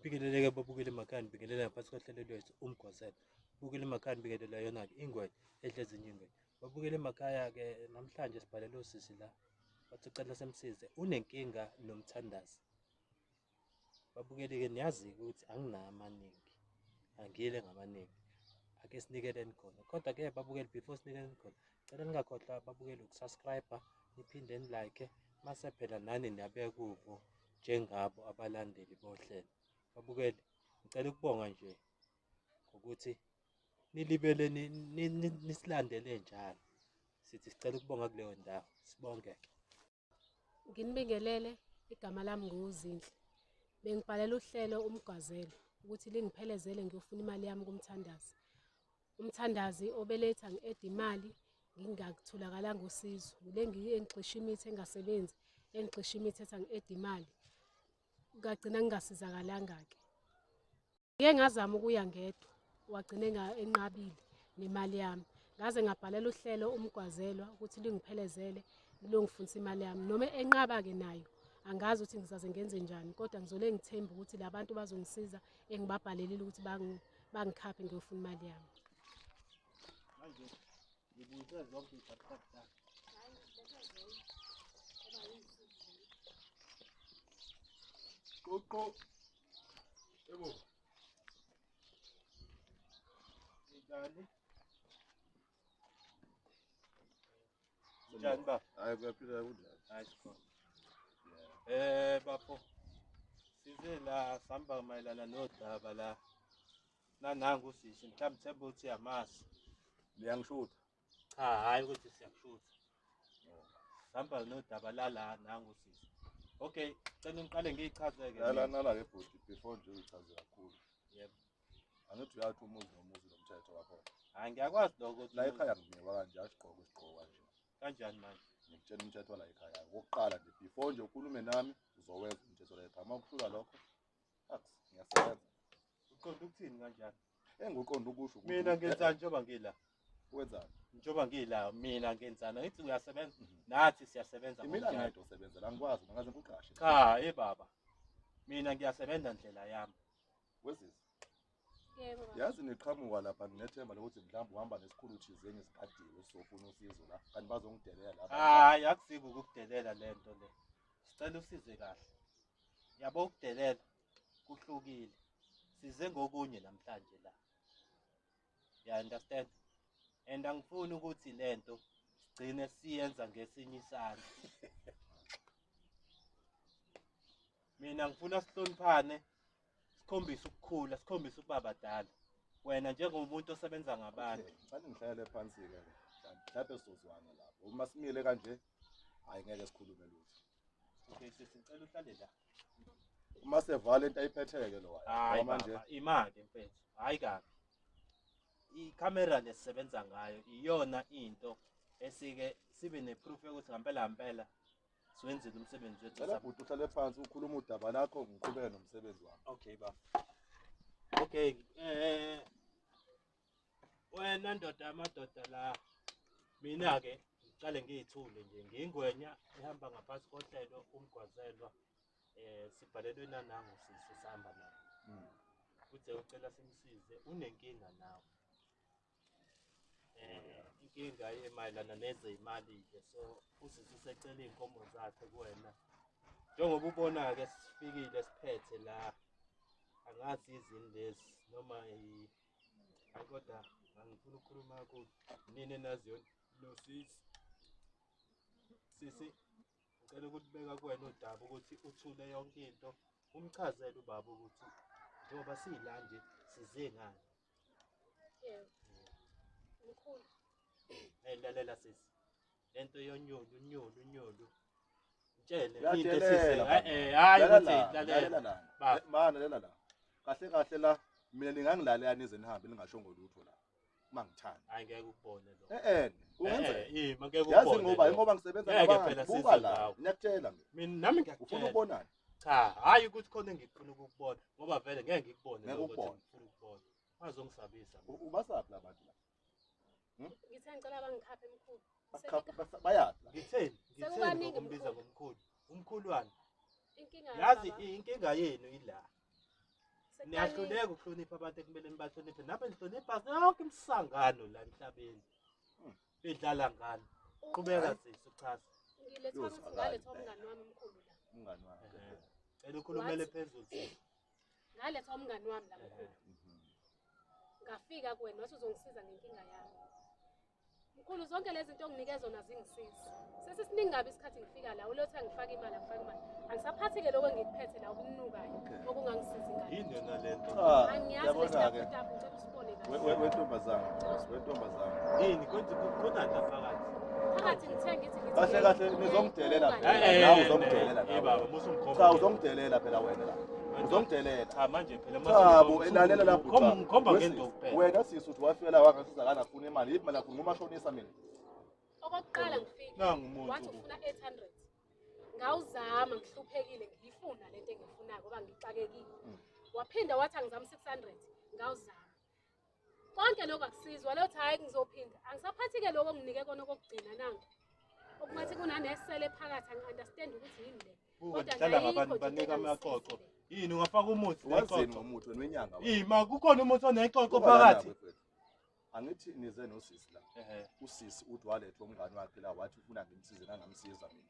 Bingeleleke babukele emakhaya, nibingelela ngaphansi kohlelo lwethu Umgwazelo. Bukele emakhaya nibingelela yona-ke ingwenya edla ezinye iy'ngwenya. Babukele emakhaya-ke namhlanje sibhalele usisi la, bathi ucela simsize, unenkinga nomthandazi. Babukele-ke niyazi-ke ukuthi anginawo amaningi, angiyile ngamaningi, ake sinikeleni khona. Kodwa-ke babukeli before sinikeleni khona, cela ningakhohlwa babukeli ukusubscribe, niphinde nilike, mase phela nani niyabeka uvo njengabo abalandeli bohlelo. Babukeli, ngicela ukubonga nje ngokuthi nilibele nisilandele njalo. Sithi sicela ukubonga kuleyo ndawo, sibonge-ke. Nginibingelele, igama lami nguZinhle. Bengibhalela uhlelo Umgwazelo ukuthi lingiphelezele ngiyofuna imali yami kumthandazi. Umthandazi obeletha ngi-eda imali ngingakutholakalanga usizo. Le engigxisha imithi engasebenzi, engigxisha imithi ethi angi-ede imali. Ngagcina ngingasizakalanga-ke. Ngike ngazama ukuya ngedwa, wagcina enqabile nemali yami. Ngaze ngabhalela uhlelo Umgwazelwa ukuthi lingiphelezele liyongifunisa imali yami. Noma enqaba-ke nayo, angazi ukuthi ngizaze ngenze njani, kodwa ngizole ngithemba ukuthi la bantu bazongisiza engibabhalelile ukuthi bangikhaphe ngiyofuna imali yami. Manje ngibuyise zonke iy'phathiphathi zakhe. Qoqo. Yebo. Njani? Njani ba? Hayi kuyaphila kunjani? Hayi sikhona. Bafo. Size la sihamba mayelana nodaba la. Nanangu usisi mhlawumbe themba ukuthi uyamazi. Niyangishutha. Cha, hayi ukuthi siyakushutha. Sihamba nodaba lala nangu usisi. Okay, cela ngiqale ngiyichaze-ke. Lala nala ke bhuti before nje uyichaze kakhulu. Yebo. Angithi uyathi umuzi nomuzi nomthetho wakhona. Hayi ngiyakwazi lokho ukuthi La ekhaya ngimiwa kanje asigqoke isigqoko kanje. Kanjani manje? Ngikutshela umthetho la ekhaya. Okokuqala nje before nje ukhulume nami uzowenza umthetho la ekhaya. Uma kuhlula lokho, ax ngiyasebenza. Uqonda ukuthini kanjani? Enguqonda ukusho ukuthi Mina ngenzani njengoba ngila? Wenzani? Njengoba ngila mina ngenzani? Ngithi uyasebenza, nathi siyasebenza. Mina ngokunjalo. ngedwa usebenza la ngikwazi ngaze ngikuqashe. Cha, hey baba. Mina ngiyasebenza ndlela yami. Wezizwe. Yebo baba. Yazi niqhamuka lapha nginethemba lokuthi mhlawumbe uhamba nesikhulu thizeni esigadiwe sizofuna usizo la kanti bazongidelela lapha. Hayi akusiko ukukudelela lento le. Sicela usize kahle. Yabo ukudelela kuhlukile. Size ngokunye namhlanje la. You understand? And angifuni ukuthi lento sigcine siyenza ngesinye isandla. Mina ngifuna sihloniphane, sikhombise ukukhula, sikhombise ukuba badala. Wena njengomuntu osebenza ngabantu. Okay, ngicela ngihlale phansi ke. Mhlawumbe sizozwana lapho. Uma simile kanje hayi ngeke sikhulume lutho. Okay, sisi ngicela uhlale la. Uma sevala into ayiphetheke lo wayo. Hayi Ngoba manje baba, ima-ke mfethu. Hayi kabi. Ikhamera lesisebenza ngayo iyona into esike sibe neproof yokuthi ngempela ngempela siwenzile umsebenzi wethu. Cela bhuti uhlale phansi ukhuluma udaba lakho ngiqhubeke nomsebenzi wami. Okay baba. Okay, wena ndoda amadoda la mina ke ngiqale ngiyithule nje ngiyingwenya ehamba ngaphansi kohlelo Umgwazelwa. Sibhalelwe nanangu sisi sihamba naye. Uthe ucela simsize unenkinga nawe. Inkinga emayelana nezeyimali ke, so usisi usecela iy'nkomo zakhe kuwena. Njengoba ubona-ke sifikile siphethe la, angazi izini lezi noma hayi kodwa angifuni ukukhuluma kakhulu. Nini enaziyo nosisi. Sisi, ngicela ukubeka kuwena udaba ukuthi uthule yonke into, umchazele ubaba ukuthi njengoba sila nje size ngani. Yebo. Mkhulu. Hey, lalela sisi. Lento yonyulu, unyulu, unyulu. Mtshele into Uyadelela esise. baba. Hayi Lalela ukuthi la, lalela. lalela la. Baba. Mana lalela la. Kahle kahle la mina ningangilalela nize nihambe ningashongo lutho la. Uma ngithanda. Hayi ngeke ukubone lokho. Ungenzeka. Ngeke Yazi ukubone ngoba lokho. ngoba ngisebenza Ngeke nabantu, phela buka size la, ngawe. ngiyakutshela mina. Mina nami ngiyakutshela. Ufuna ukubonani? Cha, hayi ukuthi khona engifuna ukukubona ngoba vele ngeke ngikubone Ngeke lokho ukuthi ukubone. ngifuna ukubona. Bazongisabisa. Ubasaphi labantu la? Ngithe ngicela bangikhaphe mkhulu. Bakhaphe, bayaphi la? Ngitheni? Ngitheni Sekukaningi ngokumbiza mkhulu. ngomkhulu? Umkhulu wani? Inkinga Yazi baba. inkinga yenu ila. Niyahluleka ukuhlonipha abantu ekumele nibahloniphe. Nabe nihlonipha yonke imisangano la emhlabeni. Bedlala ngani. Qhubeka sisi uchaze. Ngilethwa ukuthi ngalethwa umngani wami omkhulu la. Umngani wakhe. Cela ukhulumele phezulu sisi. Ngalethwa umngani wami la mkhulu. Ngafika kuwena wathi uzongisiza ngenkinga yami. Mkhulu zonke lezi zinto onginike zona zingisizi. Sesisiningi kabi isikhathi ngifika la ulothi angifake imali angifake imali. Angisaphathi-ke lokho engikuphethe la okunukayo okungangisizi ngalo. Yini yona le nto? Cha, Angiyazi yabona-ke. lesitaputapu ngicela usibone We- kahle. Wentombazane, wentombazane. Yini kwenza khonani la phakathi? Phakathi ngithe ngithi ngithi Kahle kahle nizongidelela ngiyayibuka phela. le. Nawe uzongidelela Eh nawe. baba, musungikhomba. Cha, uzongidelela phela wena la. Uzongidelela. Cha manje phela Cha bo, elalela lapho. Khomba cha. ngikhomba Wesisi, ngento kuphela. Wena sisi uthi wafika la wangasizakala afuna imali. Yiphi imali yakho? Ngumashonisa mina. Okokuqala ngifika Nangu umuntu. wathi ufuna 800. Ngawuzama ngihluphekile ngiyifuna lento engiyifunayo ngoba ngixakekile. Waphinda wathi angizama 600 ngawuzama. Konke lokho akusizwa leyo hayi ngizophinda. Angisaphathi-ke lokho onginike kona okokugcina nangu. Okungathi kunanesele phakathi angi-understand ukuthi yini le. Buka Kodwa dlala nje ngabantu ayikho nje banika into amaxoxo. engangisizi le. Yini ungafaka umuthi Wazini nexoxo? ngomuthi wena wenyanga wena. Yima kukhona umuthi onexoxo Buka lana, phakathi. mfethu. Angithi nize nosisi la. Ehhe. Usisi uthi walethwa umngani wakhe la wathi ufuna ngimsize ngangamsiza mina.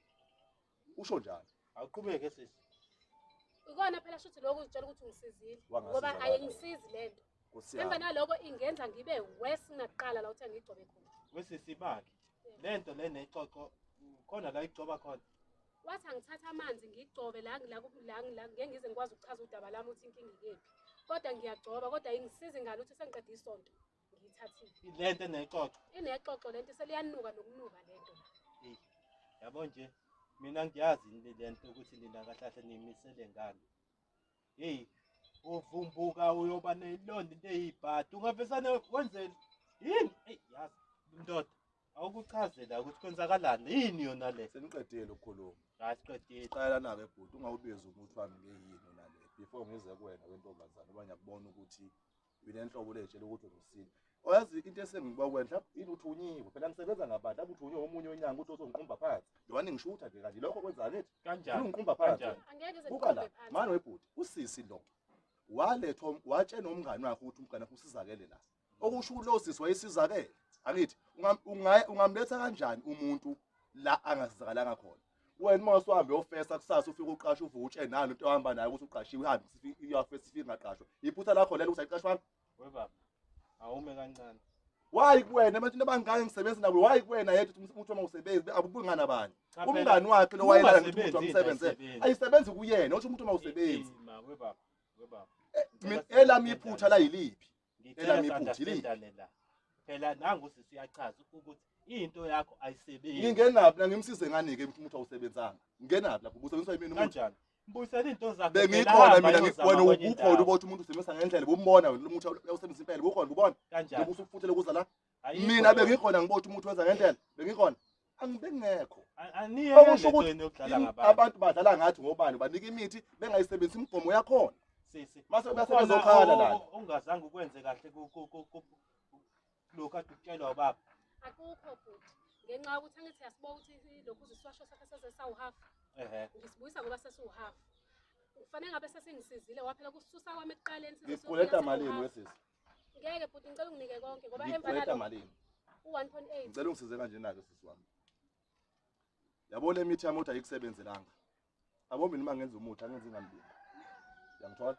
Usho njalo. Awuqhubeke sisi. Ikona phela shuthi lokho uzitshela ukuthi ungisizile ngoba Wangasizakala. ayingisizi lento. Nkosi Emva yami. naloko ingenza ngibe worse kunakuqala la uthe ngigcobe khona. Wesisi bakhe. Lento le nexoxo khona la igcoba khona. Wathi angithatha amanzi ngigcobe la la la la ngeke ngize ngikwazi ukuchaza udaba lami ukuthi inkinga ikephi. Kodwa ngiyagcoba kodwa ingisizi ngalutho sengiqeda isonto ngiyithathile. Lento enexoxo. Inexoxo lento seliyanuka nokunuka lento la. Eyi, yabo nje mina ngiyazi lento ukuthi nina kahle kahle niyimisele ngani. Hey, uvumbuka uyoba nelonda into eyibhadi ungavesane wenzeni yini? Eyi yazi ndoda awukuchazela ukuthi kwenzakalani yini yona le. Seniqedile ukukhuluma. Hayi siqedile. Qala na-ke bhuti ungawubizi umuthi wami ngeyini yona le before ngize kuwena wentombazane uba ngiyakubona ukuthi uyinenhlobo ley'tshela ukuthi ungisile. Oyazi into esengiba kuwena mhlawumbe yini uthunyiwe phela ngisebenza ngabantu lapho uthunyiwe omunye wenyanga ukuthi ozongiqumba phansi. Njengoba ningishutha nje kanje lokho kwenza ngithi ufuna Kanjani? ungiqumba phansi. Kanjani? Angeke ngize Buka la ngiqumbe phansi. mani webhuti usisi lo walethwa watshena umngani wakhe ukuthi umngani wakhe usizakele la. Okusho ukuthi lo sisi wayesizakele. Angithi ungamletha kanjani umuntu la angasizakalanga khona? Wena uma usuhambe uyofesa kusasa ufike uqashe uvuke utshene nalo into ohamba nayo ukuthi uqashiwe uhambe iyofesa ifike ingaqashwa. Iphutha lakho lelo ukuthi ayiqashwanga. We baba, awume kancane. Why kuwena abantu abangaka ngisebenza nabo why kuwena yedwa ukuthi umuntu uma usebenzi abubungani abanye. Cha phela, Umngani wakhe lo wayelala ngithi umuntu ungasebenzi into wamsebenze. ayisebenzi. Ayisebenzi kuyena othi umuntu uma usebenzi. Ima, we baba, we baba. Mina elami iphutha la yiliphi? Ngicela Elami iphutha si-understandane la. Phela nangu sisi uyachaza ukuthi into yakho ayisebenzi. Ngingenaphi la ngimsize ngani-ke umuntu awusebenzanga? Ngingenaphi lapho ubusebenziswa yimina umuntu? Kanjani? Mbuyisela into zakhe. phela, Bengikhona hamba mina ayozama wena kwenye ubukhona indawo. ubothi umuntu usebenzisa ngendlela ubumbona wena lo muntu awusebenzisa impela ubukhona ubona Kanjani? njengoba usufuthele kuza la Ayikho mina leyo. bengikhona ngibotha umuntu wenza ngendlela bengikhona angibengekho Aniyeke Okusho lento ukuthi yenu yokudlala ngabantu. Abantu badlala ngathi ngobani banika imithi bengayisebenzisi imigomo yakhona Sisi. mase bese Ukhona bezokhala lana ongazange ukwenze kahle kulokhu kade ukutshelwa ubaba. Akukho bhuti. Ngenxa yokuthi angithi yasibuka ukuthi lokhu uziswasho sakhe seze sawuhafu. Ehhe. Ngisibuyisa ngoba sesiwuhafu. Kufanele ngabe sesingisizile waphela kususa kwami ekuqaleni size Ngikukweleta siyofika malini sesiwuhafu. wesisi? Ngeke bhuti ngicela unginike konke ngoba emva Ngikukweleta nalokho malini? u-1.8. Ngicela ungisize kanjena-ke sisi wami. Yabo le mithi yami uthi ayikusebenzelanga. Yabo mina uma ngenza umuthi angenzi ngamlingo. Uyangithola?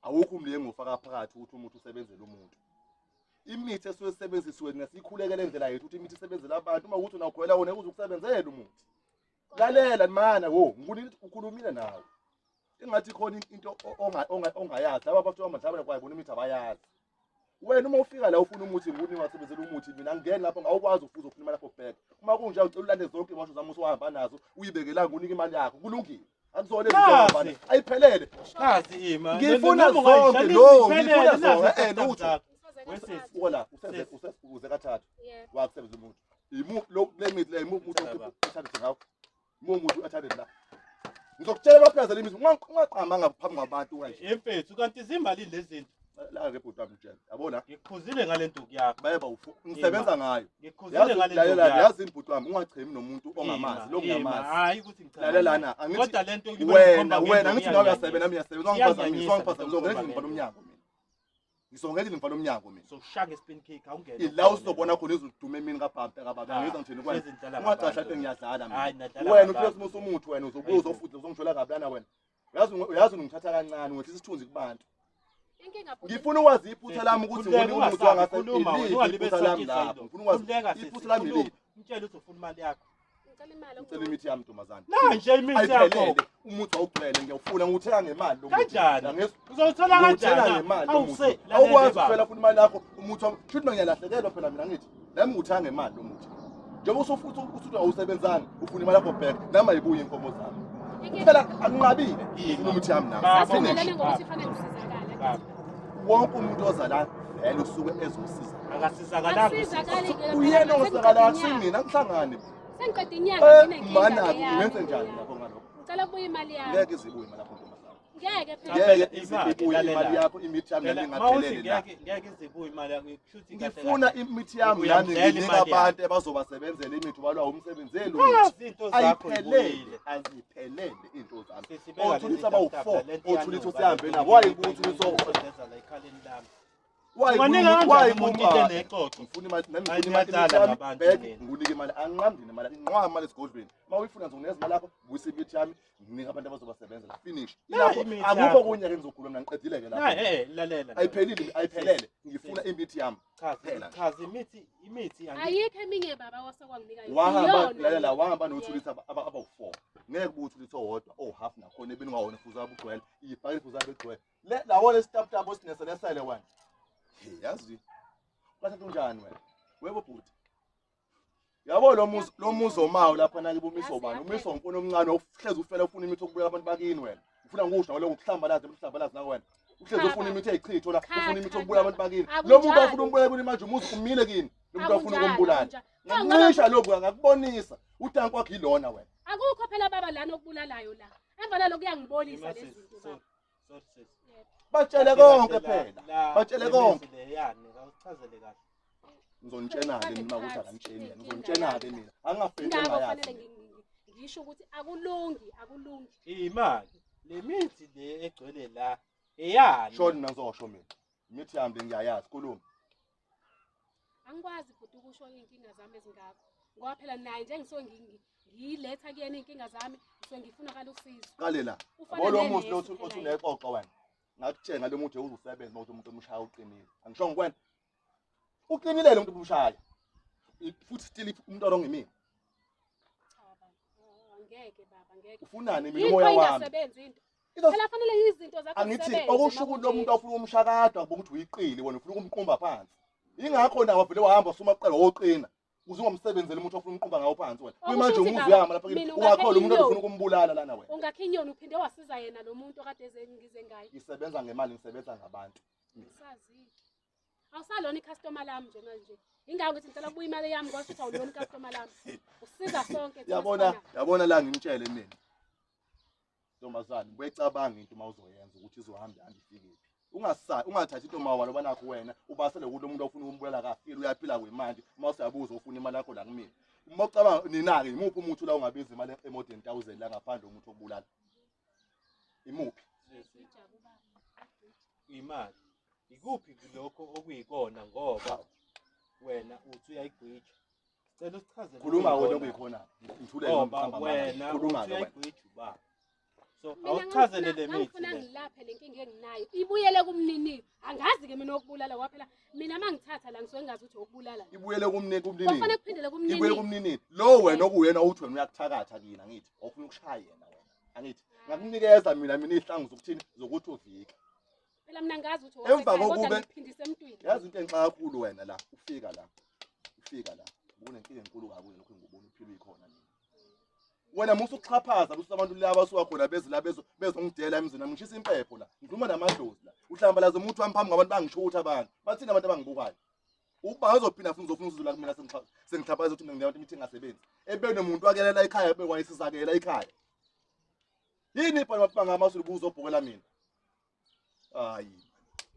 Awukho umlingo ofaka phakathi ukuthi umuthi usebenzele umuntu. Imithi esuke isebenzisiwe thina siyikhulekele indlela yethu ukuthi imithi isebenzele abantu uma ukuthi unawugwela wona uze ukusebenzele umuthi. Lalela mana wo, ngikunika ukhulumile nawe. Ingathi khona into ongayazi. Laba abantu amadlabela kwaye bona imithi abayazi. Wena uma ufika la ufuna umuthi ngikunika wasebenzela umuthi mina angingeni lapho ngawukwazi ukufuza ufuna imali yakho back. Uma kunjalo ucela ulande zonke iwasho zami usuhamba nazo uyibeke la ngunika imali yakho kulungile. Akuzona izinto Nazi. mfana. Ayiphelele. Nazi ima. Ngifuna Noma ungayishayi, zonke, no, iphelele, ngifuna nazi zonke, izinto lutho. zakho. Ngisoze Wesisi. ngasithatha. Ukola useze Sisi. useze uze kathathu Yebo. wakusebenzela umuthi. Imu lo le mithi le imu umuntu Ngicela baba. othathe ngawo. Imu umuntu athathe la. Ngizokutshela amaplaza lemithi ungaqamba ngaphambi kwabantu kanje. Emfethu kanti zimalini lezi zinto? La ke bhuti wami tshela. Yabona? Ngikukhuzile ngale nduku yakho. Bayeba ufu ngisebenza ngayo. Ngikukhuzile Ngikukhuzile Yazi ngale lalela ntombi yakho. yazi bhuti wami ungachemi nomuntu ongamazi lo Ima, ima, ngiyamazi. Hayi ukuthi ngichama. Lalela angithi Kodwa lento wena wena angithi nawe uyasebenza nami ngiyasebenza ungangiphazamisi Iyanginyanyisa ungangiphazamisa lento ngeke ngivale umnyango mina. Ngizongeke ngivale umnyango mina. Sokushaya nge-spin kick awungene. Ila uzobona khona izodume emini kababa kababa Ah, ngizwa ngithini kwena. hlezi ngidlala Ungacasha ngabantu. into ngiyadlala Hayi, mina. nadlala Wena ngabantu. ufike simusa umuthi wena uzobuza Hayibo. ufuthi uzongithola kabi lana wena. Uyazi uyazi ungithatha kancane ungehlisa isithunzi kubantu. Inkinga bhuti. Ngifuna ukwazi iphutha lami ukuthi Khululeka, ngone umuthi ungasabi, wangase khuluma wena, iliphi ungalibe iphutha lami esatshiswa lapho. yilo. Ngifuna ukwazi Khululeka sisi, iphutha lami khuluma. iliphi. Mtshele ukuthi ufuna imali yakho. Ngicela imali Ngicela imithi yami ntombazane. Nanje imithi yakho. Ayiphelele umuthi awugcwele ngiyawufuna ngiwuthenga ngemali lo muthi. Kanjani? Angizwa Uzowuthola ngiwuthenga kanjani? ngemali lo Awuse, muthi. lalela Awukwazi baba. ukufela funa imali yakho umuthi wami. Shuthi mina ngiyalahlekelwa phela mina ngithi. Nami ngiwuthenga ngemali lo muthi. Njengoba usufuthi usuthi awusebenzanga ufuna imali yakho back nami ayibuye inkomo zami. Phela akunqabile ufuna imithi yami nami. Baba. Finish. Sasivumelene ngokuthi fanele ngisizakale. Baba, Wonke umuntu oza la vele usuke ezosiza. akasizakalanga usisi. Akusizakali-ke Uyena phela, osakala sengiqeda inyanga. akusimina angihlangani. Sengiqeda inyanga Eh nginenkinga mana ngeyami. ngenze njani lapho ngalokho? Ngicela kubuye imali yami. Ngeke izibuye imali yakho ntombazane. Ngeke phela. Ngeke ize Imali, ibuye imali lalela. yakho imithi yami Phela, nami mawuthi ingaphelele la. ngeke ngeke ize ibuye imali yakho, kushuthi kahle Ngifuna kahle. imithi yami nami Uyamdlela nginika imali yakho. abantu ebazobasebenzela imithi balwa umsebenzeli umuthi. Nazi into zakho Ayiphelele, ibuyile. aziphelele into zami. Sisi, beka lezi Othulisa abawu-4, tafula, lento othulisa iyanuka, usihambe lento nabo. Why iyanuka, uthulisa isondeza la ekhaleni lami. Why Unganika why kanjani umuntu into enexoxo? Ngifuna imali nami Hayi, ngifuna imali niyadlala imithi yami ngabantu back nina. ngikunike imali anginqambi nemali inqwaba imali esigodlweni. Uma uyifuna ngizokunikeza imali yakho buyisa imithi yami nginike abantu abazobasebenzela finish. Na, Ilapho imithi akukho yakho. okunye ke ngizokhuluma mina ngiqedile ke Na, lapho. lalela. Ayiphelile ayiphelele ngifuna imithi yami. Chaza, Phela nje. chaza imithi, imithi Ayikho eminye baba wasekwanginika yona. Wahamba Iyona lalela le. wahamba nothulisa abawu-4. Ngeke kube uthulisa owodwa oh half nakhona ebeni ungawona futhi abe ugcwele. Ibhakede futhi abe ugcwele. Le lawo lesitaputapu osineselesele wena. Hey yazi. Bathatha unjani wena? Webo bhuti. Yabo lo muzi lo muzi omawo lapha na kibo umiso bani? Umiso umfana omncane ohlezi ufela ufuna imithi okubulala abantu bakini wena. Ufuna ngikusho ngalokho ukuhlambalaza ukuhlambalaza na wena. Uhlezi ufuna imithi eyichitho la, Cha, ufuna imithi cha, okubulala cha. abantu bakini. Akunjalo. Lo muntu afuna umbulala kini manje umuzi umile kini. Lo muntu afuna Akunjalo, ukumbulala. akunjalo. Cha, ngoba Ngancisha lokhu ngakubonisa. Utanki wakhe yilona wena. Akukho phela baba lana okubulalayo la. Emva nalokho kuyangibolisa Ima lezi sisi, zinto sorry, baba. sorry sisi. Batshele Kahle, konke kahle, phela. la, Batshele le konke. mithi leyani, awuchazele kahle. Ngizonitshena-ke mina ukuthi akanitsheni yena. Ngizonitshena-ke mina. Angingafeli Ingakho engayazi. fanele ngisho ukuthi akulungi, akulungi. Imali, le mithi le egcwele la, eyani? Shona mina ngizosho mina. Imithi yami bengiyayazi khuluma. Angikwazi futhi ukusho iy'nkinga zami ezingakho. Ngoba phela naye nje ngisuke ngiyiletha kuyena iy'nkinga zami, ngisuke ngifuna kala usizo. Qale la. Ufana Yabo lo muzi nenesi lo phela othi yena. unexoxo wena. Ngakutshela lo muntu uzosebenza uma uthi umuntu omshaya uqinile. Angishongo kwena. Uqinile lo muntu omshaya. Futhi still umuntu orong imina. Cha baba, oh, angeke baba, angeke. Ufunani mina Yikho umoya wami? ingasebenzi into. Izo- Phela fanele izinto zakho Angithi zisebenze okusho ukuthi lo muntu makunje. afuna umshakadwa kuba ukuthi uyiqili wena ufuna ukumqumba phansi. Ingakho nawe wavele wahamba usuma kuqala woqina. Uze ungamsebenzeli umuntu ofuna umqumba ngawo phansi wena. Okusho Kuyimanje ukuthi umuzi baba, uyahamba lapha kini. mina ungakhe Ungakholwa umuntu inyoni. ofuna ukumbulala lana wena. Ungakha inyoni uphinde wasiza yena lo muntu okade eze ngize ngaye. Ngisebenza ngemali ngisebenza ngabantu. Ngisazi. Awusalona icustomer lami nje manje. Ingakho ngithi ngicela kubuya imali yami ngoba futhi awulona icustomer lami. Usiza sonke thina Yabona esifanayo. yabona la ngimtshele mina. Ntombazane ubecabanga into mawuzoyenza ukuthi izohamba ihambe ifike phi. Ungasa ungathathi into mawalo banakho wena ubasele kulo muntu ofuna ukumbulala kafile uyaphila kwemanje uma usuyabuza ufuna imali yakho la kumina. Uma ucabanga nina ke imuphi umuntu la ungabiza imali e-more than 1000 la ngaphandle umuntu okubulala. Imuphi? Sisi, imali. Ikuphi lokho okuyikona ngoba wena uthi uyayigwija. Sicela usichazele. Khuluma wena okuyikhona. okuyikhona. Ngithulele Ngoba ngomqamba wena Khuluma uthi ke wena. uyayigwija ubaba. So Mina awusichazele le mithi ngangifuna le. ngilaphe le nkinga enginayo. Ibuyele kumnini. Angazi ke mina okubulala ngoba phela mina mangithatha la ngisuke ngingazi ukuthi okubulala. Ibuyele kumnini kumnini. Kufanele kuphindele Ibuyele kumnini. kumnini. Lo wena okuyena uthi wena uyakuthakatha kina ngithi. Ofuna ukushaya yena wena. Angithi ngakunikeza mina mina izihlangu zokuthini zokuthi uvike. Phela mina ngazi ukuthi Emva owasekhaya, kodwa kokube- ngiphindise emntwini. Yazi into enxa kakhulu wena la ufika la. Ufika la. Kunenkinga enkulu kakhulu lokho engikubona uphila uyikhona mina. Wena musu ukuxhaphaza kusuka abantu laba asuka khona beze la bezo bezongidela emzini wami ngishisa impepho la. Ngikhuluma namadlozi la. Uhlambalaza umuntu wami phambi kwabantu bangishutha abantu. Bathini abantu abangibukayo? Ukuba ngizophinda futhi ngizofuna usizo la kumina sengixhaphaza ukuthi mina ngiyabantu imithi engasebenzi. Ebe nomuntu wakelela ekhaya ebe wayesizakela ekhaya. Yini ibhali bangamasu ubuzobhukela mina? Hayi.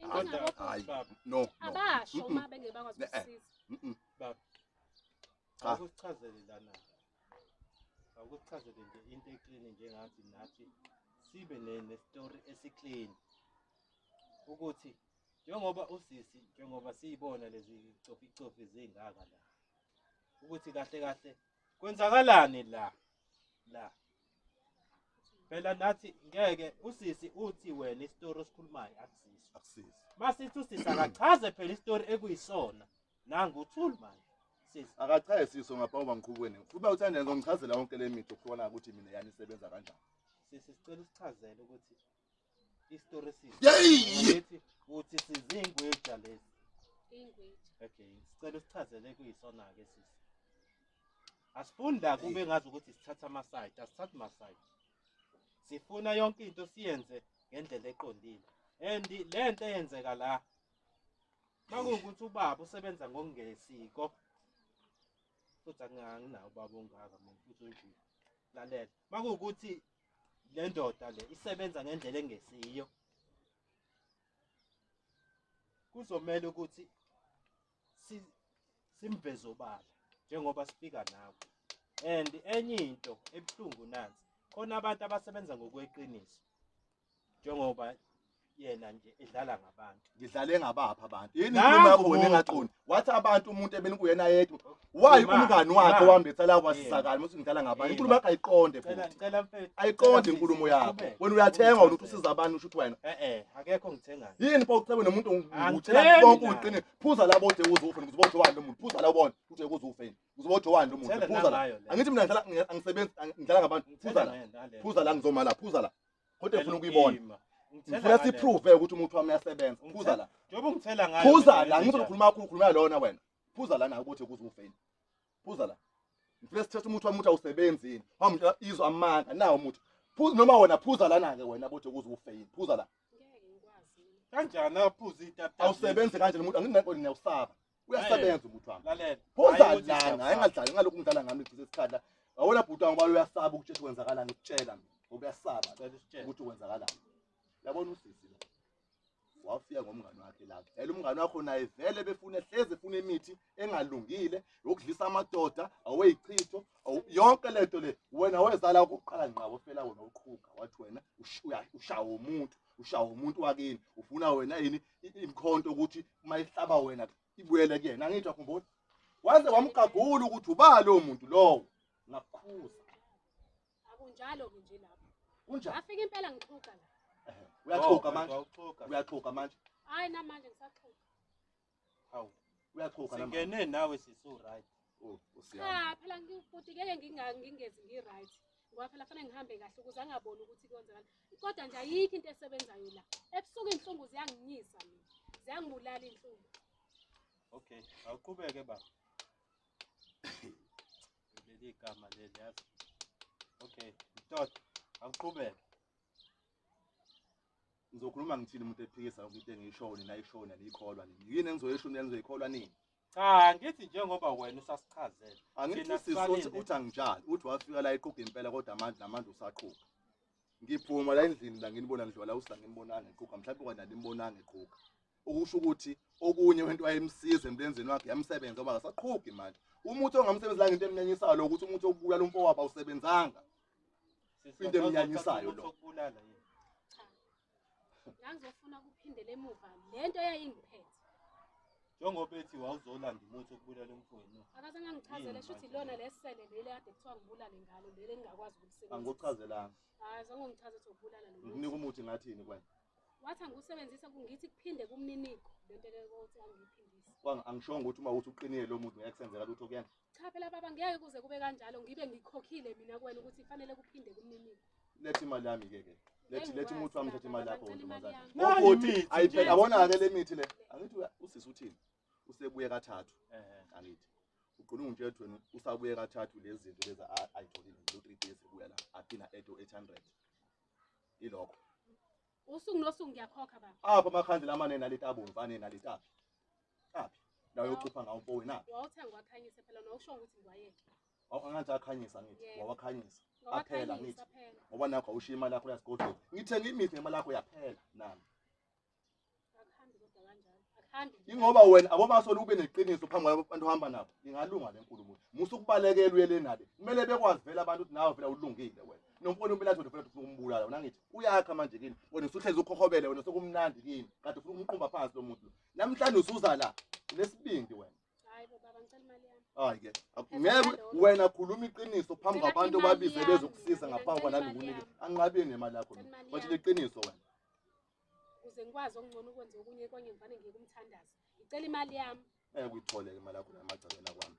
Inkinga Kodwa- bobhuti, Hayi. Baba, No. No. abasho Mm-mm. uma bengeke bakwazi Ne-eh. ukusiza. Mm-mm. baba. Cha. Akusichazele lana. Akusichazele nje into eclean njengathi nathi sibe ne-story esiclean. Ukuthi njengoba usisi njengoba siyibona lezi cofi cofi zingaka la. Ukuthi kahle kahle kwenzakalani la? La. Phela nathi ngeke usisi uthi wena isitori osikhulumayo akusiso. Akusiso. Masithi usisi akachaze phela isitori ekuyisona. Nangu uthuli manje. Sisi. Akachaye siso ngaphambi kokuba ngiqhubeke ne. Uma uthanda ngizongichazela yonke le mithi okuhlukana ukuthi mina yani isebenza kanjani. Sisi sicela usichazele ukuthi isitori sisi. Yeyi! Ngithi uthi sizingweja lezi. Ingweja. Okay, sicela usichazele kuyisona ke sisi. Asifuni la kube ngazi ukuthi sithatha ama-side, asithathi ma-side. Sifuna yonke into siyenze ngendlela eqondile. And le nto eyenzeka la makuwukuthi ubaba usebenza ngokungesiko futhi anginawo ubaba ongaka mina futhi onjini. Lalela, makuwukuthi le ndoda le isebenza ngendlela engesiyo kuzomela ukuthi simveze obala njengoba sifika nawe. And enye into ebuhlungu nansi, khona abantu abasebenza ngokweqiniso njengoba yena nje edlala ngabantu. Ngidlale ngabapha abantu. Yini Nangu inkulumo yakho wena umuntu. engaqondi? Wathi abantu umuntu ebenikuyena yedwa. Why Ima, umngani wakhe ima. wambetha la wasizakala muthi ngidlala ngabantu. Ima. Inkulumo yakho ayiqonde Cela futhi. cela mfethu. Ayiqonde cela inkulumo sisi, yakho. uqhubeke. Wena uyathenga wena uthi Ungichazele. usiza abantu usho ukuthi wena. Eh eh, akekho ngithengayo. Yini pho uchebe nomuntu Angitheni utshela konke la. uyiqinile. Phuza la bode uze ufe ngizobotho wani lo muntu. Phuza la ubone uthi uze ufe. Ngizobotho wani lo muntu. Ngithele Phuza la. nangayo le. Angithi mina ngidlala angisebenzi ngidlala ngabantu. Ngithele Phuza la. ngale. Phuza la ngizoma la. Phuza la. Kodwa Ngicela ngifuna ukuyibona. ima. Ngithela Ngifuna ngale. siprove ukuthi umuntu wami uyasebenza. Phuza la. Njengoba ungithela ngayo. Phuza mina la ngenze ngithi njani? ukhuluma kakhulu ukhuluma lona wena. Phuza la nawe ukuthi ukuze ufeni. Phuza la. Ngifuna sithethe umuthi wami ukuthi awusebenzi yini. Wamtshela izwa amanga nawo umuthi. Phuza noma wena phuza lana ke wena bothi ukuze ufeyini. Phuza la. Ngeke ngikwazi mina. Kanjani aphuza itaptap? Awusebenzi kanjani umuntu anginako niyawusaba. Uyasebenza umuthi wami. Lalela. Phuza Hayi ukuthi lana, siyafana. hayi ngadlali ngalokhu ngidlala ngami igcise isikhathi. Awona bhuti wami ngoba uyasaba ukutshela kwenzakalani ukutshela mina. Ngoba uyasaba Cela usitshele. ukuthi kwenzakalani. Yabona usisi lo. Wafika ngomngani wakhe lapha. Vele umngani wakho naye vele befuna hleze efuna imithi engalungile yokudlisa amadoda, aweyichitho, yonke lento le. Wena wezala okokuqala ngqa wofela wena uqhuga wathi wena ushawa umuntu, ushawa umuntu wakini, ufuna wena yini imikhonto ukuthi uma ihlaba wena ibuyele kuyena. Angithi akhumbula. Waze wamgagula ukuthi uba lo muntu lowo. Ngakukhuza. Akunjalo ke nje lapho. Kunjani? Ngafika impela ngixhuga la. Ehhe, Uyaxhuga manje. Awuxhuga. Uyaxhuga manje. Hayi namanje ngisaxhuga. Hawu. Uyaxhuga namanje. Singene nawe sisu right. Oh, usiyami. Cha phela ngibhuti ngeke ngingezi ngi-right. Ngoba phela fanele ngihambe kahle ukuze angaboni ukuthi kwenzakala. Kodwa nje ayikho into esebenzayo la. Ebusuku inhlungu ziyanginyisa mina. Ziyangibulala inhlungu. Okay, awuqhubeke baba. Leli igama leli yazi. Okay, mtoto, awuqhubeke. Ngizokhuluma ngithini umuntu ephikisa yonke into engiyishoyo nina ayishoyo niyikholwa nini? Yini engizoyisho nina nizoyikholwa nini? Cha, ngithi njengoba wena usasichazela. Angithi Thina usisi uthi sibalinde. uthi angitshali, uthi wafika la iqhuga impela kodwa manje namanje usaqhuga. Ngiphuma la endlini la nginibona ngidlula la usila nginibonanga eqhuga, mhlawumbe kwena nimbonanga eqhuga. Okusho ukuthi okunye wento wayemsiza emlenzeni wakhe yamsebenza ngoba akasaqhugi manje. Umuthi ongamsebenzela ngento emnyanyisayo lo ukuthi umuthi wokubulala umfowabo awusebenzanga. Sisi, Into emnyanyisayo umuthi lo. wokubulala yini? Cha. Ngangizofuna ukuphindela emuva lento eyayingiphethe. Njengoba ethi wawuzolanda umuthi wokubulala umfowenu. Akazange angichazele Yini shuthi manje? ilona lesele leli kade kuthiwa ngibulale ngalo leli engingakwazi ukulisebenzisa. Angikuchazelanga. Hayi zange ungichaze ukuthi ubulala lo Ngikunika muthi. umuthi ngathini kwena? Wathi angiwusebenzisa kungithi kuphinde kumniniko lento le ukuthi angiyiphindise. Angishongo ukuthi uma uthi uqinile lo muthi ngeke kusenzeka lutho kuyena. Cha phela baba ngeke kuze kube kanjalo ngibe ngikhokhile mina kuwena ukuthi kufanele kuphinde kumniniko. Letha imali yami ke ke. Lethi lethi umuthi wami thatha imali yakho Ngicela imali ntombazane. yami. Nayi Ngokuthi imithi ayiphela nje. yabona ke le mithi le. Angithi usisi uthini? Usebuye kathathu angithi. Ugcina ungitshela ukuthi wena usabuye kathathu lezi zinto lezi ayitholile lo 3 days ebuya la aphina edo 800. Ilokho. Usuku nosuku ngiyakhokha baba. Apha amakhandlela amane naleti abomvu ane naleti aphi? Aphi? La uyoxupha ngawo mfowenu aphi? Wawuthi angiwakhanyise phela nowusho ukuthi ngiwayeke. Angathi akhanyisa ngithi, Yebo. wawakhanyisa. Aphela Ngawakhanyisa ngithi. phela. Ngoba nakho awushiya imali yakho uyasigodlweni. Ngithenge imithi ngemali yakho yaphela nami. Akuhambi kodwa kanjalo. Akuhambi nje. Ingoba wena abomasolo ube neqiniso phambi kwabantu ohamba nabo. Ingalunga le nkulumo. Musa ukubalekela uye le nale. Kumele bekwazi vele abantu ukuthi nawe vele ulungile wena. Nomfowenu impela athi wena ufuna ukumbulala wena ngithi uyakha manje kini. Wena usuhlezi ukhokhobele wena sokumnandi kini. Kade ufuna ukumqumba phansi lo muntu lo. Namhlanje usuza la. Unesibindi wena. Hayi bo baba, ngicela imali yami. Hayi ke, ngeke wena khuluma iqiniso phambi Ngicela kwabantu imali obabize yami, bezokusiza mina ngaphambi ngicela kwanami imali ngikunike. yami. Anqabile nemali yakho Ngicela mina. imali Batshela yami. iqiniso wena. Ukuze ngikwazi okungcono ukwenza okunye konye ngivane ngiye kumthandazi. Ngicela imali yami. Ngeke uyithole ke imali yakho emagcekeni akwami.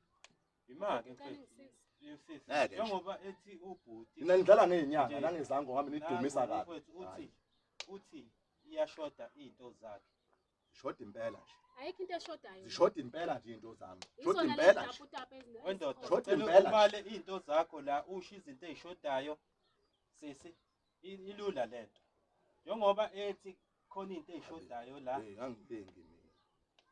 Imake Ngicela mfethu. ungisize. Usisi, Ngeke nje. njengoba ethi ubhuti Nina nidlala ngey'nyanga Nje. nangezango ngami nidumisa nangu kabi. mfethu uthi Hhayi. uthi iyashoda iy'nto zakhe. Zishoda impela nje. Ayikho into eshodayo. Zishoda impela nje iy'nto zami. Shoda Izona impela lezi nje. taputapu Wendoda, ezikhona. Shoda ngicela impela nje. ubale iy'nto zakho la usho izinto ey'shodayo. Sisi, ilula lento. Njengoba ethi khona into ey'shodayo la, Eh, angilengi mina.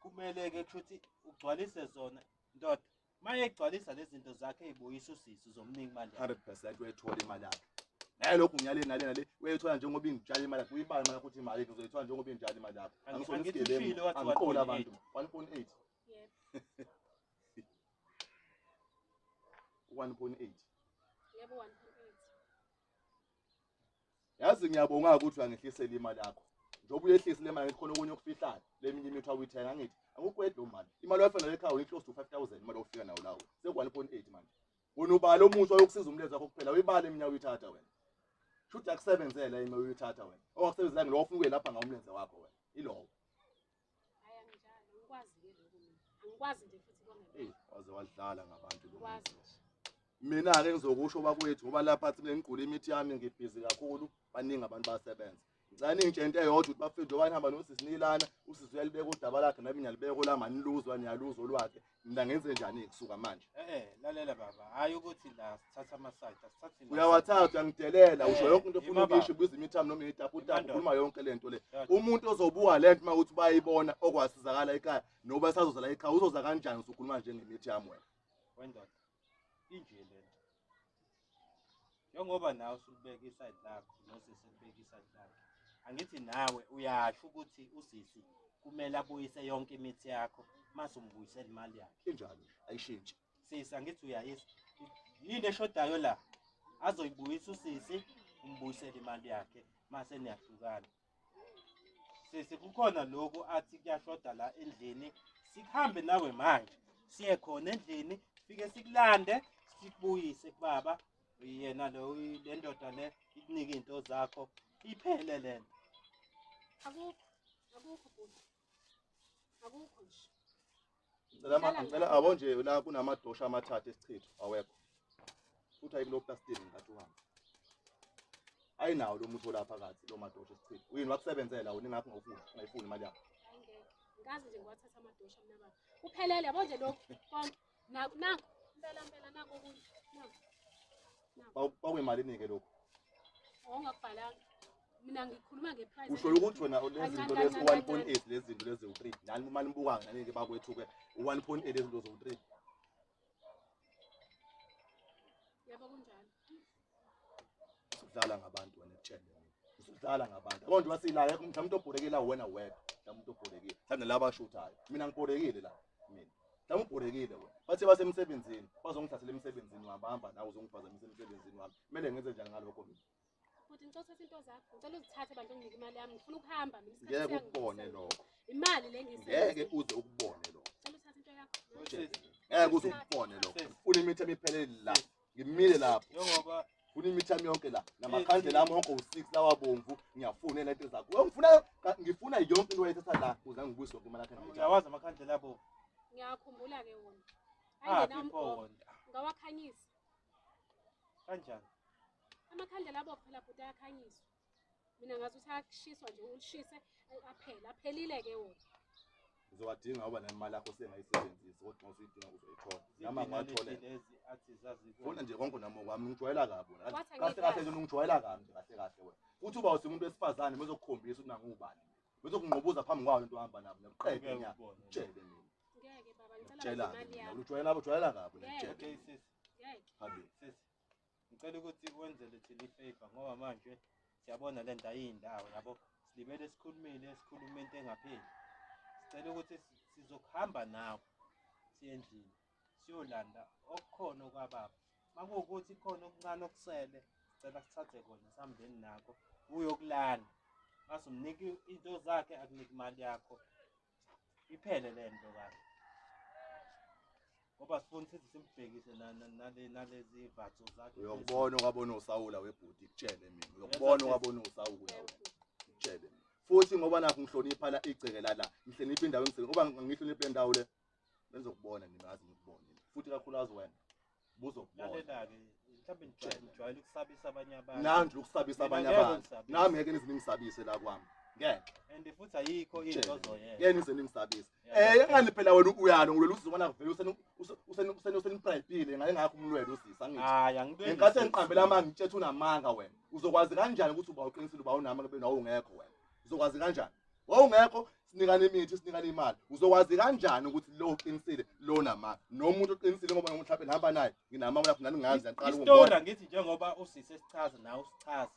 kumele-ke kusho ukuthi ugcwalise zona. Ndoda, uma egcwalisa lezi zinto zakhe ey'buyisa usisi uzomnika imali yakhe. 100% uyayithola imali yakhe. Naye lokhu ngiyale nale nale uyayithola njengoba ingitshala imali yakho. Uyibala imali yakho ukuthi imali uzoyithola njengoba ingitshala imali yakho. Angisona Angithi isigebengu. ushilo wathi Angiqoli 1.8. abantu. 1.8. Yebo. 1.8. Yebo 1.8. Yazi ngiyabonga ukuthi uyangehlisela imali yakho. Njengoba uyehlisa le mali khona okunye okufihlayo. Le minye imithi awuyithenga ngithi akukwedi lo mali. Imali oyifana le ekhaya close to 5000 imali ofika nayo lawo. Seku 1.8 manje. Wena ubala omusha oyokusiza umlenze wakho kuphela uyibala iminyaka uyithatha wena. Shuthi akusebenzela imali uyithatha wena. Owakusebenzela ngilo ofuna ukuyelapha ngawo umlenze wakho wena. Ilowo. Hayi anginjalo. Angikwazi-ke lokho mina. Angikwazi nje futhi Ey, kwangempela. waze wadlala ngabantu lo Angikwazi muntu. nje. Mina-ke ngizokusho bakwethu ngoba lapha thi ngigqula imithi yami ngibhizi kakhulu, baningi abantu bayasebenza. Ngicela ningitshele into eyodwa ukuthi bafethu njengoba nihamba nosisi nilana, usisi uyalibeka udaba lakhe nami ngiyalibeka olami aniluzwa niyaluzwa olwakhe. Mina ngenze njani kusuka manje? Lalela baba, hhayi ukuthi la sithatha ama-side, asithathi ama-side. Uyawathatha uyangidelela, usho yonke into ofuna Ima baba. ukuyisho, ubiza imithi yami noma itaputapu, Ima ndoda. ukhuluma yonke le nto le. Ndoda. Umuntu ozobuka le nto uma ukuthi bayibona okwasizakala ekhaya noba esazozala ekhaya, uzoza kanjani usukhuluma njengemithi yami wena? Wendoda, inje le nto. Njengoba nawe usulibeka i-side lakho nosisi elibeka i-side lakhe, angithi nawe uyasho ukuthi usisi kumele abuyise yonke imithi yakho mase umbuyisela imali yakhe. Injalo nje, ayishintshi. Sisi, angithi uyayisa. Yini eshodayo la? Azoyibuyisa usisi, umbuyisele imali yakhe mase niyahlukana. Sisi, kukhona lokhu athi kuyashoda la endlini, sikuhambe nawe manje siye khona endlini, fike sikulande sikubuyise kubaba. Yena lo le ndoda le ikunike iy'nto zakho, iphele le nto. Akukho. Akukho bhuti. Akukho nje. Ngicela abo nje la kunamadosha amathathu esichitho awekho. Futhi ayikulo plastic ngathi uhambe. Ayinawo lo muthi olapha phakathi lo madosha esichitho. Uyini wakusebenzela wena ingakho ungawufuni, ungayifuni imali yakho. Hayi ngeke. Ngikaze nje ngiwathatha amadosha mina baba. Kuphelele yabo nje lokhu konke. Naku naku impela impela naku okunye. Naku. Kwakuyimali enike lokhu. Ongakubhalanga. Mina ngikhuluma nge-price. Usho ukuthi wena lezi zinto lezi Kancane, kancane, 1.8 lezi zinto lezi u3. Nani uma nibuka nani ke bakwethu ke 1.8 lezi zinto zo3. Yebo kunjalo. Usudlala ngabantu wena ekutshele mina. Usudlala ngabantu. Yabo nje wasila akekho mhlawumbe umuntu obhorekile la wena wedwa. Mhlawumbe umuntu obhorekile. Mhlawumbe laba abashuthayo. Mina ngibhorekile la mina. Mhlawumbe ubhorekile wena. Bathe basemsebenzini, bazongihlasela emsebenzini wami, bahamba nawe uzongiphazamisa emsebenzini wami. Kumele ngenze njani ngalokho mina? Bhuti ngicela uthathe into zakho. Ngicela uzithathe bandla unginike imali yami. Ngifuna ukuhamba mina isikhathi Ngeke siyangibuyisela. ukubone lokho. Imali le Ngeke engiyisebenzile. uze ukubone lokho. Ngicela uthathe into yakho. Sisi, Ngeke uze ukubone lokho. Ufuna imithi emiphelele la. Ngimile lapho. Njengoba Funa imithi yami yonke la. Namakhandlela ami wonke u6 lawa bomvu, ngiyafuna lento zakho. Wewe ngifuna ngifuna yonke into oyithatha la ukuze ngibuyise yonke imali yakho engiyithatha. uyawazi amakhandlela abo. Ngiyakhumbula ke wona. Aphi Ayingenawo pho umgomo. wona? Ngawakhanyisa. Kanjani? Amakhandlela abo phela bhuti ayakhanyiswa. Mina ngazi ukuthi ayakushiswa nje ulishise aphela. Aphelile ke wona. Uzowadinga ngoba nemali yakho sengayisebenzisi kodwa uma usuyidinga uzoyithola. Nami angiwathole. Lezi athi zazi Funa nje konke nami okwami ngijwayela kabi wena. Wathi Kahle kahle angiyikwazi. nje ungijwayela kabi nje kahle kahle wena. Futhi uba usumuntu wesifazane bezokukhombisa ukuthi nangubani. Bezokungqubuza phambi kwayo into ohamba nabo nakuqede Ngeke nya. ukubone. Tshele mina. Ngeke baba ngicela Tshela imali mina. yami. Ujwayela ujwayela kabi wena Ngeke. tshele. Okay sisi, Ngeke. Habi. sisi. Ngicela ukuthi wenzele thina i-favor ngoba manje siyabona le nto ayiyindawo yabo. Silibele sikhulumile sikhuluma into engapheli. Sicela ukuthi sizokuhamba nawe siye endlini siyolanda okukhona okwababa. Makuwukuthi khona okuncane okusele, sicela sithathe kona sihambeni nakho uyokulanda. Mase umnika into zakhe, akunike imali yakho, iphele le nto kahle. Ngoba sifuna sithi simbhekise nalezi vatho zakhe. Uyokubona okwabona uSawula webhuti, kutshele mina. Uyokubona okwabona uSawula wena, kutshele mina. Futhi ngoba nakho ngihlonipha la igceke la, ngihlonipha indawo engisebenza, ngoba ngihlonipha le ndawo le, benzokubona mina, ngazi ngikubone. Futhi kakhulukazi wena buzokubona. Lalela-ke, mhlawumbe nijwayele ukusabisa abanye abantu. Nami nje ukusabisa abanye abantu. Nami ngeke nize ningisabise la kwami. Ngeke. And futhi ayikho into ozoyenza. Ngeke nize ningisabise. Engani phela wena uyalo ngilwela usizo ngoba vele usenibribile ngaye ngakho umlwelo usisi angithi. Hayi, angilweli. Ngenkathi engiqambela amanga ngitshethe unamanga wena. Uzokwazi kanjani ukuthi uba uqinisile uba unamanga bena ungekho wena? Uzokwazi kanjani? Wawungekho, sinikana imithi, sinikana imali. Uzokwazi kanjani ukuthi lo uqinisile lo namanga? Nomuntu oqinisile ngoba nomuntu mhlawumbe nihamba naye, nginamanga lapho nani ngazi ngiyaqala Isitori ukubona. angithi njengoba usisi esichaza nawe usichaza.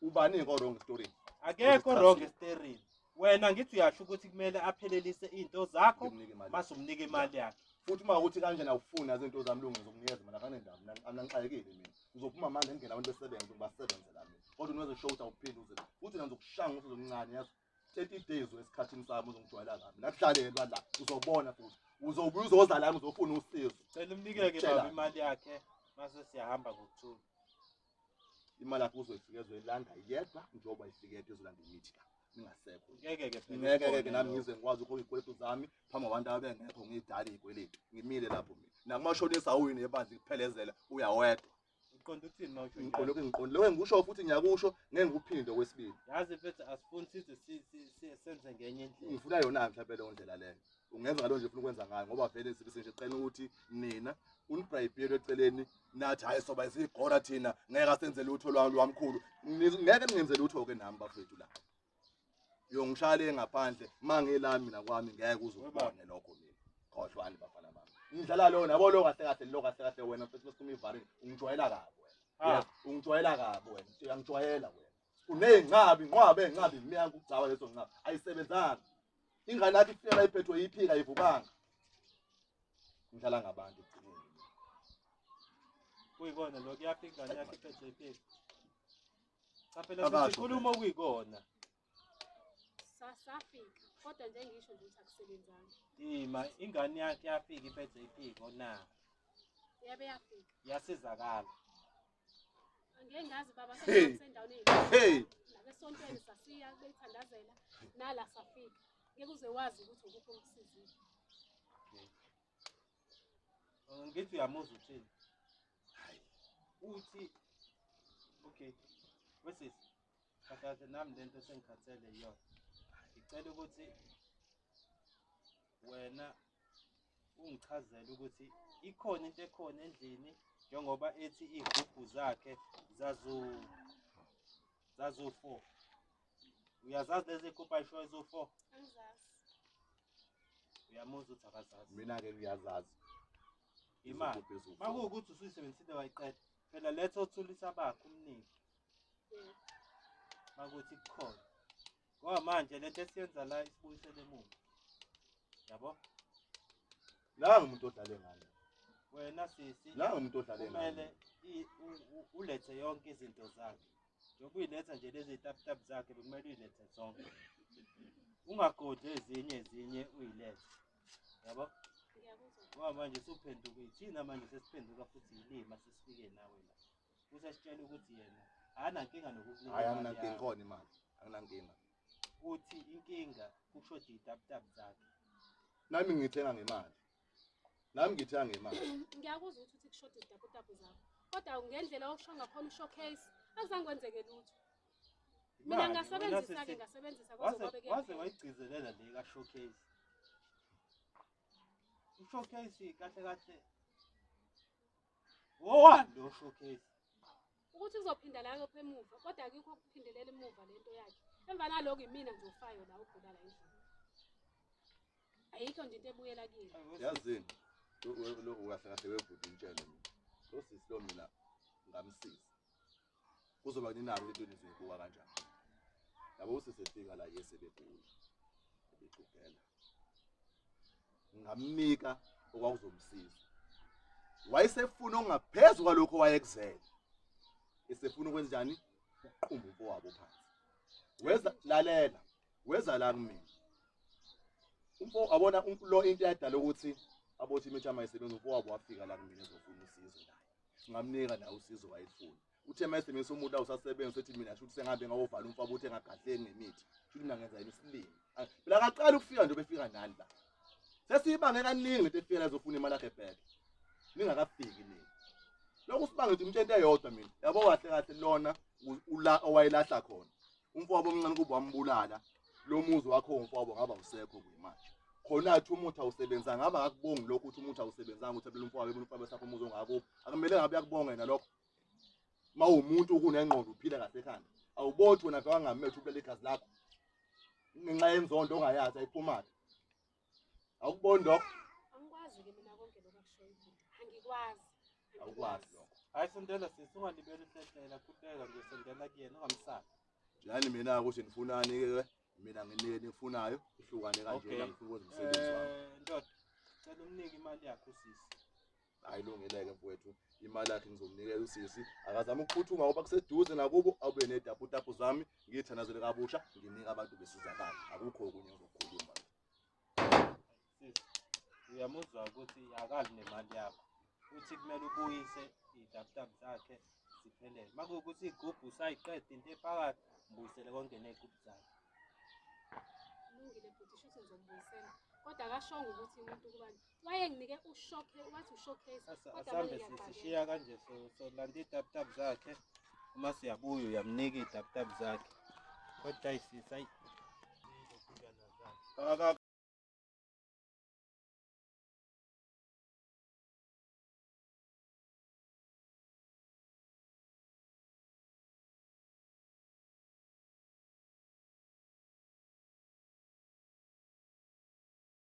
Ubani ke wrong story? Akekho wrong esiterini. Wena ngithi uyasho ukuthi kumele aphelelise into zakho Ngimnike imali. mase umnike imali yakhe. Futhi uma ukuthi kanjena awufuni izinto zami lungi ngizokunikeza mina akanendaba mina angixakekile mina. Uzophuma manje ngingena abantu besebenza ngibasebenzela mina. Kodwa uneze show ukuthi awuphinde uze. Futhi mina ngizokushaya ngosuku omncane yazi. 30 days esikhathini sami uzongijwayela kabi. Nakudlalelwa la uzobona futhi. Uzobuya uzoza la uzofuna usizo. Cela umnikeke Ngikutshela. baba imali yakhe mase siyahamba ngokuthula. Imali yakho uzoyifika ezoyilanda yedwa njengoba ifike yedwa izolanda imithi la. Ningasekho. Ngeke ke phela. Ngeke ke ukubone nami lokho. ngize ngikwazi ukhokha izikweletu zami phambi kwabantu abengekho ngidala izikweletu. Ngimile lapho mina. Nakumashonisa awuyini ebandla ikuphelezela uyawedwa. Uqonda ukuthini mawusho Ngiqonde njalo? lokho ngiqonde. Lokho engikusho futhi ngiyakusho ngeke ngikuphinde okwesibili. Yazi mfethu asifuni size senze ngenye indlela. Ngifuna yona mhlawumbe leyo ndlela leyo. Ungenza ngalo nje ufuna ukwenza ngayo ngoba vele sibe nje qena ukuthi nina unibrayibhile eceleni nathi hayi soba izigora thina ngeke asenze lutho lwamkhulu. Ngeke ningenze lutho ke nami bafethu la. Uyongishaya le ngaphandle mangela mina kwami ngeke uzubone lokho mina. Khohlwani bafana bami. Ngidlala lo nabo lo kahle kahle lo kahle kahle wena mfethu besikhuluma ivarini ungijwayela kabi wena. Ah. Ungijwayela kabi wena. Uyangijwayela wena. Uney'nqabi inqwabe enqabi imiyango ukugcaba lezo nqabi ayisebenzanga. Ingane yakho ifika la iphethwe iphika ayivukanga. Ngidlala ngabantu ekugcineni. Kuyikona lokho yaphi ingane yakhe iphethwe iphika. Cha phela Akasho sikhuluma okuyikona. Safika kodwa nje ngisho nje ukuthi akusebenzanga. Ima ingane yakhe yafika iphethwe iphiko na. Yabe yafika. Yasizakala. Angeke ngazi baba Hey. sendaweni Hey. Nasesontweni sasiya beyithandazela nala safika. Ngeke uze wazi ukuthi ukuphi okusizile. Ngithi uyamuzwa uthini? Uthi okay. Wesisi. Kahle nami lento sengikhathele iyona. Ngicela ukuthi wena ungichazele ukuthi ikhona into ekhona endlini njengoba ethi iy'gubhu zakhe zazu-4. Uyazazi lezi gubhu ayishoyo ezu-4? Angizazi. Uyamuzwa ukuthi akazazi. Mina ke ngiyazazi. Imali. Izigubhu eziwu-four. Makuwukuthi usuyisebenzisile wayiqeda. Phela letha othulisa bakhe umnike. Yebo. Makuthi kukhona. Ngoba manje lento esiyenza la isibuyisele emuva. Yabo? Nangu umuntu odlale ngami. Wena sisi Nangu umuntu odlale kumele ngami. ulethe yonke izinto zakhe. Njengoba uyiletha nje lezi taputapu zakhe bekumele uyilethe zonke. Ungagodli ezinye uyilethe. Yabo? Ngiyakuzwa. Ngoba manje usuphenduka ithina manje sesiphenduka futhi yilima sesifike nawe la. Usesitshela ukuthi yena akanankinga nokukunika Hayi imali anginankinga yakho. khona imali. Anginankinga. Uthi inkinga kushoda iy'taputapu zakhe. Nami ngithenga ngemali. Nami ngithenga ngemali. Ngiyakuzwa ukuthi uthi kushoda izitaputapu zakho. Kodwa ngendlela okusho ngakhona ushowcase akuzange kwenzeke lutho. Mina Imali, ngasebenzisa wena ke sisi- ngasebenzisa kwaze kwabe Waze kuyaphela. wayigcizelela le ka-showcase. U-showcase kahle kahle. Wowani lo showcase? Ukuthi uzophinda la lapha emuva kodwa akikho ukuphindelela emuva lento yakhe. Emva naloko imina nje ofayo la ogula la endlini. Ayikho nje into ebuyela kuyena. Yazini. Lo kahle kahle webhuti ngitshele mina. Lo sisi lo mina ngamsiza. Kuzoba ninako into nizoyibuka kanjani. Yabo usisi efika la yese begula. Bexugela. Ngamnika okwakuzomsiza. Wayesefuna okungaphezu kwalokho wayekuzele. Esefuna ukwenzenjani? Ukuqumba umfowabo phansi. Weza lalela, weza la kumina. Umfo abona lo into eyadala ukuthi abothi imithi amayisebenza umfowabo wafika la kumina ezofuna usizo naye. Ngamnika naye usizo wayefuna. Uthe mayesebenzisa umuntu awusasebenza usethi mina shuthi sengabe ngawovala umfaba uthi engagadleki ngemithi. Shuthi mina ngenza yini isilima. Phela akaqali ukufika nje befika nani la. Sesiyibange kaningi lento efika la ezofuna imali yakhe back. Ningakafiki nina. Lokhu sibange ukuthi into eyodwa mina. Yabo kahle kahle lona ula owayelahla khona. Umfowabo omncane kuba wambulala. Lo muzi wakho umfowabo ngaba usekho kuyimanje. Khona athi umuthi awusebenzanga ngaba akakubongi lokho ukuthi umuthi awusebenzanga ukuthi abele umfowabo umfowabo sakho umuzi ongako. Akumele ngabe uyakubonga yena lokho. Uma uwumuntu kunengqondo uphila kahle ekhanda. Awubothi wena vele wangamethu ubulala igazi lakho. Ngenxa yenzondo ongayazi ayiphumaphi. Awukuboni lokho? Angikwazi ke mina konke lokho akushoyo ubhuti. Angikwazi. Awukwazi lokho. Hayi sondela sisi ungalibeli uhlehlela khululeka nje sondela kuyena ungamsabi. Njani mina ukuthi nifunani ke mina nginike nifunayo ihlukane kanje Okay. la ngifuna ukwenza umsebenzi wami. Ndoda, cela umnike imali yakhe usisi. Hayi lungileke mfowethu imali yakhe ngizomnikela usisi akazama ukuphuthuma ngoba kuseduze nakubo awube nedaputapu zami ngiyithandazele kabusha nginika abantu besizakala akukho okunye engizokukhuluma. Sisi, uyamuzwa ukuthi akali nemali yakho. Uthi kumele ubuyise iy'taputapu zakhe ziphelele. Uma kuwukuthi iy'gubhu usayiqeda into ephakathi, mbuyisele konke ney'gubhu zakhe. Kulungile bhuti shuthi ngizombuyisela. Kodwa akashongo ukuthi umuntu kubani. Wayenginike ushowcase wathi ushowcase kodwa Asambe manje sisi ngiyaqalela. shiya kanje solanda iy'taputapu zakhe. Uma siyabuya uyamnika iy'taputapu zakhe. Kodwa ayi sisi ayi.